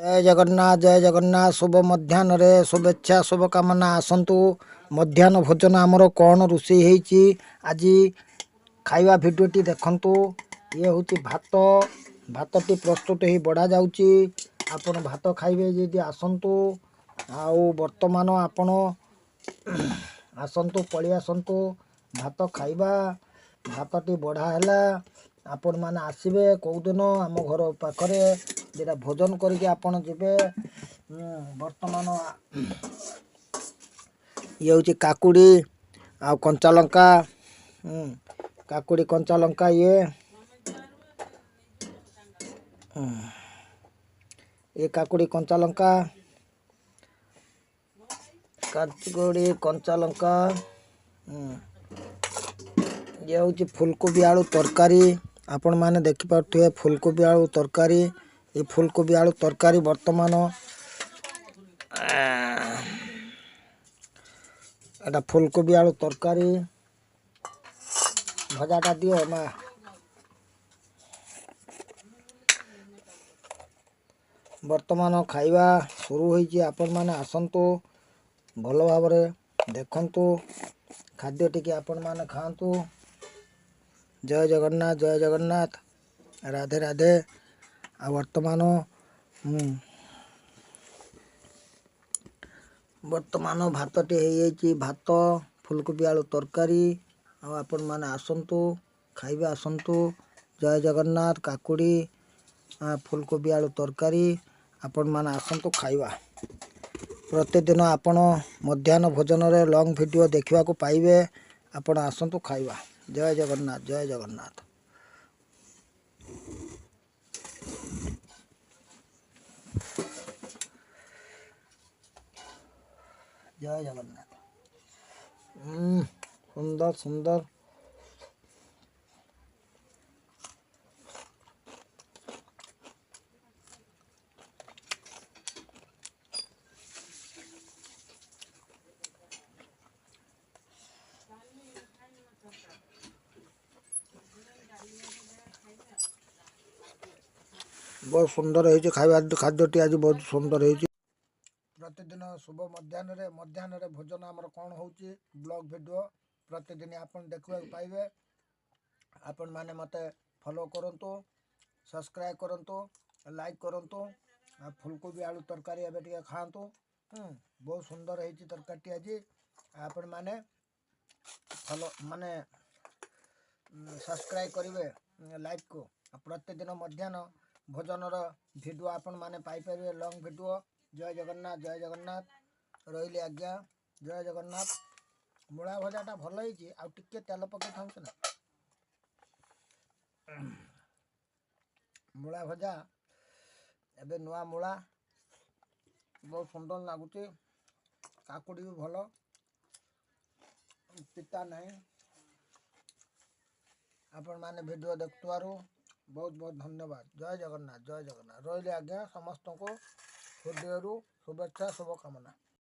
ଜୟ ଜଗନ୍ନାଥ, ଜୟ ଜଗନ୍ନାଥ। ଶୁଭ ମଧ୍ୟାହ୍ନରେ ଶୁଭେଚ୍ଛା, ଶୁଭକାମନା। ଆସନ୍ତୁ, ମଧ୍ୟାହ୍ନ ଭୋଜନ ଆମର କ'ଣ ରୋଷେଇ ହେଇଛି ଆଜି ଖାଇବା ଭିଡ଼ିଓଟି ଦେଖନ୍ତୁ। ଇଏ ହେଉଛି ଭାତ। ଭାତଟି ପ୍ରସ୍ତୁତ ହେଇ ବଢ଼ା ଯାଉଛି। ଆପଣ ଭାତ ଖାଇବେ ଯଦି ଆସନ୍ତୁ। ଆଉ ବର୍ତ୍ତମାନ ଆପଣ ଆସନ୍ତୁ, ପଳେଇ ଆସନ୍ତୁ, ଭାତ ଖାଇବା। ଭାତଟି ବଢ଼ା ହେଲା। ଆପଣମାନେ ଆସିବେ କେଉଁଦିନ ଆମ ଘର ପାଖରେ ଯେଟା ଭୋଜନ କରିକି ଆପଣ ଯିବେ। ବର୍ତ୍ତମାନ ଇଏ ହେଉଛି କାକୁଡ଼ି ଆଉ କଞ୍ଚା ଲଙ୍କା, କାକୁଡ଼ି କଞ୍ଚା ଲଙ୍କା। ଇଏ କାକୁଡ଼ି କଞ୍ଚା ଲଙ୍କା, କାକୁଡ଼ି କଞ୍ଚା ଲଙ୍କା। ଇଏ ହେଉଛି ଫୁଲକୋବି ଆଳୁ ତରକାରୀ। ଆପଣମାନେ ଦେଖିପାରୁଥିବେ ଫୁଲକୋବି ଆଳୁ ତରକାରୀ। ଏ ଫୁଲକୋବି ଆଳୁ ତରକାରୀ ବର୍ତ୍ତମାନ ଏଟା ଫୁଲକୋବି ଆଳୁ ତରକାରୀ। ଭଜାଟା ଦିଅ ମା। ବର୍ତ୍ତମାନ ଖାଇବା ଶୁରୁ ହୋଇଛି। ଆପଣମାନେ ଆସନ୍ତୁ, ଭଲ ଭାବରେ ଦେଖନ୍ତୁ, ଖାଦ୍ୟ ଟିକେ ଆପଣମାନେ ଖାଆନ୍ତୁ। ଜୟ ଜଗନ୍ନାଥ, ଜୟ ଜଗନ୍ନାଥ, ରାଧେ ରାଧେ। ଆଉ ବର୍ତ୍ତମାନ ଭାତଟି ହେଇଯାଇଛି, ଭାତ ଫୁଲକୋବି ଆଳୁ ତରକାରୀ। ଆଉ ଆପଣମାନେ ଆସନ୍ତୁ, ଖାଇବେ ଆସନ୍ତୁ। ଜୟ ଜଗନ୍ନାଥ। କାକୁଡ଼ି ଫୁଲକୋବି ଆଳୁ ତରକାରୀ, ଆପଣମାନେ ଆସନ୍ତୁ ଖାଇବା। ପ୍ରତିଦିନ ଆପଣ ମଧ୍ୟାହ୍ନ ଭୋଜନରେ ଲଙ୍ଗ୍ ଭିଡ଼ିଓ ଦେଖିବାକୁ ପାଇବେ। ଆପଣ ଆସନ୍ତୁ ଖାଇବା। ଜୟ ଜଗନ୍ନାଥ, ଜୟ ଜଗନ୍ନାଥ, ଜୟ ଜଗନ୍ନାଥ। ସୁନ୍ଦର ସୁନ୍ଦର, ବହୁତ ସୁନ୍ଦର ହେଇଛି ଖାଇବା। ଖାଦ୍ୟଟି ଆଜି ବହୁତ ସୁନ୍ଦର ହେଇଛି। ପ୍ରତିଦିନ ଶୁଭ ମଧ୍ୟାହ୍ନରେ ଭୋଜନ ଆମର କ'ଣ ହେଉଛି ବ୍ଲଗ୍ ଭିଡ଼ିଓ ପ୍ରତିଦିନ ଆପଣ ଦେଖିବାକୁ ପାଇବେ। ଆପଣମାନେ ମୋତେ ଫଲୋ କରନ୍ତୁ, ସବସ୍କ୍ରାଇବ୍ କରନ୍ତୁ, ଲାଇକ୍ କରନ୍ତୁ। ଆଉ ଫୁଲକୋବି ଆଳୁ ତରକାରୀ ଏବେ ଟିକେ ଖାଆନ୍ତୁ। ବହୁତ ସୁନ୍ଦର ହେଇଛି ତରକାରୀଟି ଆଜି। ଆପଣମାନେ ଫଲୋ ମାନେ ସବସ୍କ୍ରାଇବ୍ କରିବେ ଲାଇକ୍କୁ। ପ୍ରତିଦିନ ମଧ୍ୟାହ୍ନ ଭୋଜନର ଭିଡ଼ିଓ ଆପଣମାନେ ପାଇପାରିବେ, ଲଙ୍ଗ୍ ଭିଡ଼ିଓ। ଜୟ ଜଗନ୍ନାଥ, ଜୟ ଜଗନ୍ନାଥ। ରହିଲି ଆଜ୍ଞା, ଜୟ ଜଗନ୍ନାଥ। ମୂଳା ଭଜାଟା ଭଲ ହେଇଛି, ଆଉ ଟିକେ ତେଲ ପକେଇଥାନ୍ତୁ ନା। ମୂଳା ଭଜା ଏବେ ନୂଆ ମୂଳା, ବହୁତ ସୁନ୍ଦର ଲାଗୁଛି। କାକୁଡ଼ି ବି ଭଲ, ପିତା ନାହିଁ। ଆପଣମାନେ ଭିଡ଼ିଓ ଦେଖୁଥିବାରୁ ବହୁତ ବହୁତ ଧନ୍ୟବାଦ। ଜୟ ଜଗନ୍ନାଥ, ଜୟ ଜଗନ୍ନାଥ। ରହିଲି ଆଜ୍ଞା, ସମସ୍ତଙ୍କୁ ହୃଦୟରୁ ଶୁଭେଚ୍ଛା, ଶୁଭକାମନା।